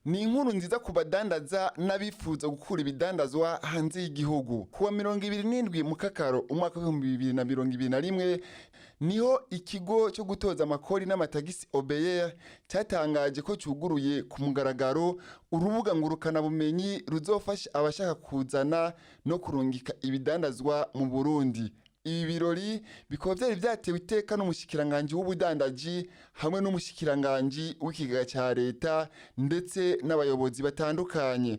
Ni inkuru nziza ku badandaza n'abifuza gukura ibidandazwa hanze y'igihugu. Kuwa 27 Mukakaro umwaka w'2021 niho ikigo cyo gutoza amakori n'amatagisi OBR cyatangaje ko cyuguruye ku mugaragaro urubuga ngurukanabumenyi ruzofasha abashaka kuzana no kurungika ibidandazwa mu Burundi. Ibi birori bikaba byari byatewe iteka n'umushikiranganji w'ubudandaji hamwe n'umushikiranganji w'ikigega cya leta ndetse n'abayobozi batandukanye.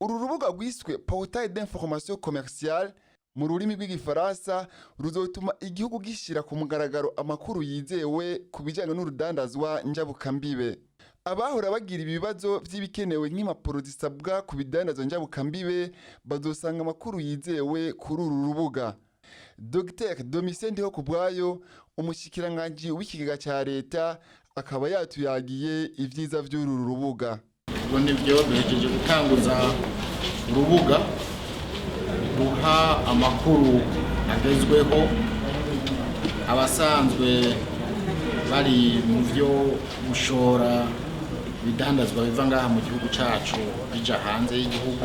Uru rubuga rwiswe Portail d'information commerciale mu rurimi rw'Igifaransa ruzotuma igihugu gishyira ku mugaragaro amakuru yizewe ku bijyanye n'urudandazwa njabukambibe. Abahora bagira ibibazo by'ibikenewe nk'impapuro zisabwa ku bidandazwa njabukambibe bazosanga amakuru yizewe kuri uru rubuga. Dr Domitien Ndihokubwayo, umushikiranganji w'ikigega cya leta, akaba yatuyagiye ibyiza by'uru rubuga. Ubwo nibyo, duhejeje gutanguza urubuga ruha amakuru agezweho abasanzwe bari mu byo gushora ibidandazwa biva ngaha mu gihugu cyacu bija hanze y'igihugu,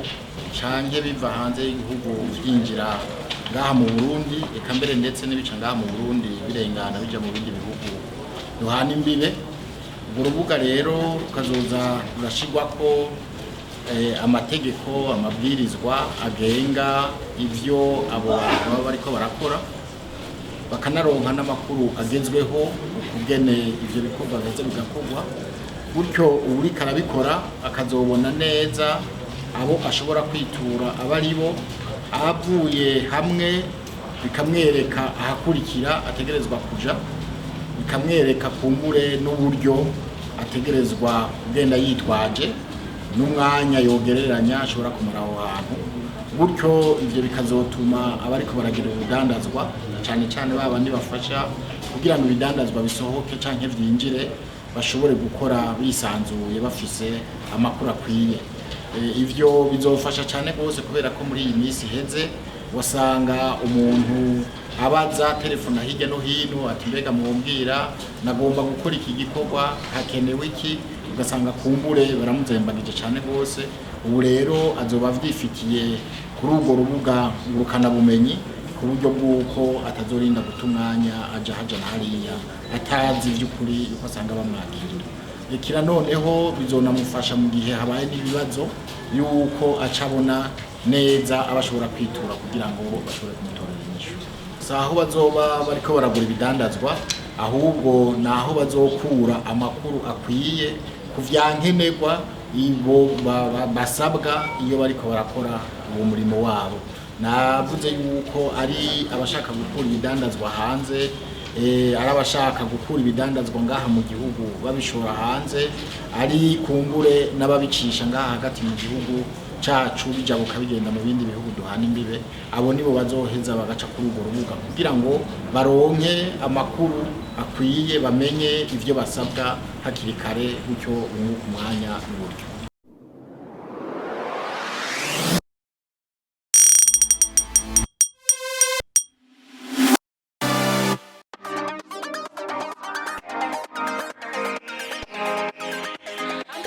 canke biva hanze y'igihugu byinjira ngaha mu Burundi, eka mbere ndetse n'ibica ngaha mu Burundi birengana bija mu bindi bihugu duhana imbibe. Urwo rubuga rero rukazoza rurashirwako amategeko, amabwirizwa agenga ivyo abo bantu baba bariko barakora, bakanaronka n'amakuru agezweho ukugene ivyo bikorwa biheze bigakorwa. Gutyo uwuriko arabikora akazobona neza abo ashobora kwitura abo ari bo, avuye hamwe bikamwereka ahakurikira ategerezwa kuja, bikamwereka kumbure n'uburyo ategerezwa kugenda yitwaje n'umwanya yogereranya ashobora kumara aho hantu. Gutyo ibyo bikazotuma abariko baragira urudandazwa, cyane cyane ba bandi bafasha kugira ngo ibidandazwa bisohoke canke vyinjire, bashobore gukora bisanzuye bafise amakuru akwiye. Ivyo bizofasha cyane rwose, kubera ko muri iyi minsi iheze wasanga umuntu abaza telefona hirya no hino ati: "Mbega mumbwira, nagomba gukora iki gikorwa, hakenewe iki?" Ugasanga kumbure baramuzembagije cyane rwose. Ubu rero azoba avyifitiye kuri urwo rubuga ngurukanabumenyi, ku buryo bw'uko atazorinda guta umwanya aja haja na hariya atazi ivy'ukuri yuko asanga bamwakira. Ikira noneho bizonamufasha mu gihe habaye n'ibibazo, yuko aca abona neza abashobora kwitura kugira ngo bashobore kumutorera inyishu. Si aho bazoba bariko baragura ibidandazwa, ahubwo ni aho bazokura amakuru akwiye ku vyankenerwa ibo basabwa iyo bariko barakora uwo murimo wabo. Navuze yuko ari abashaka gukura ibidandazwa hanze, ari abashaka gukura ibidandazwa ngaha mu gihugu babishora hanze, ari kumbure n'ababicisha ngaha hagati mu gihugu cacu bijabuka bigenda mu bindi bihugu duhana imbibe. Abo nibo bazoheza bagaca kuri urwo rubuga kugira ngo baronke amakuru akwiye, bamenye ivyo basabwa hakiri kare, gutyo bunguke umwanya n'uburyo.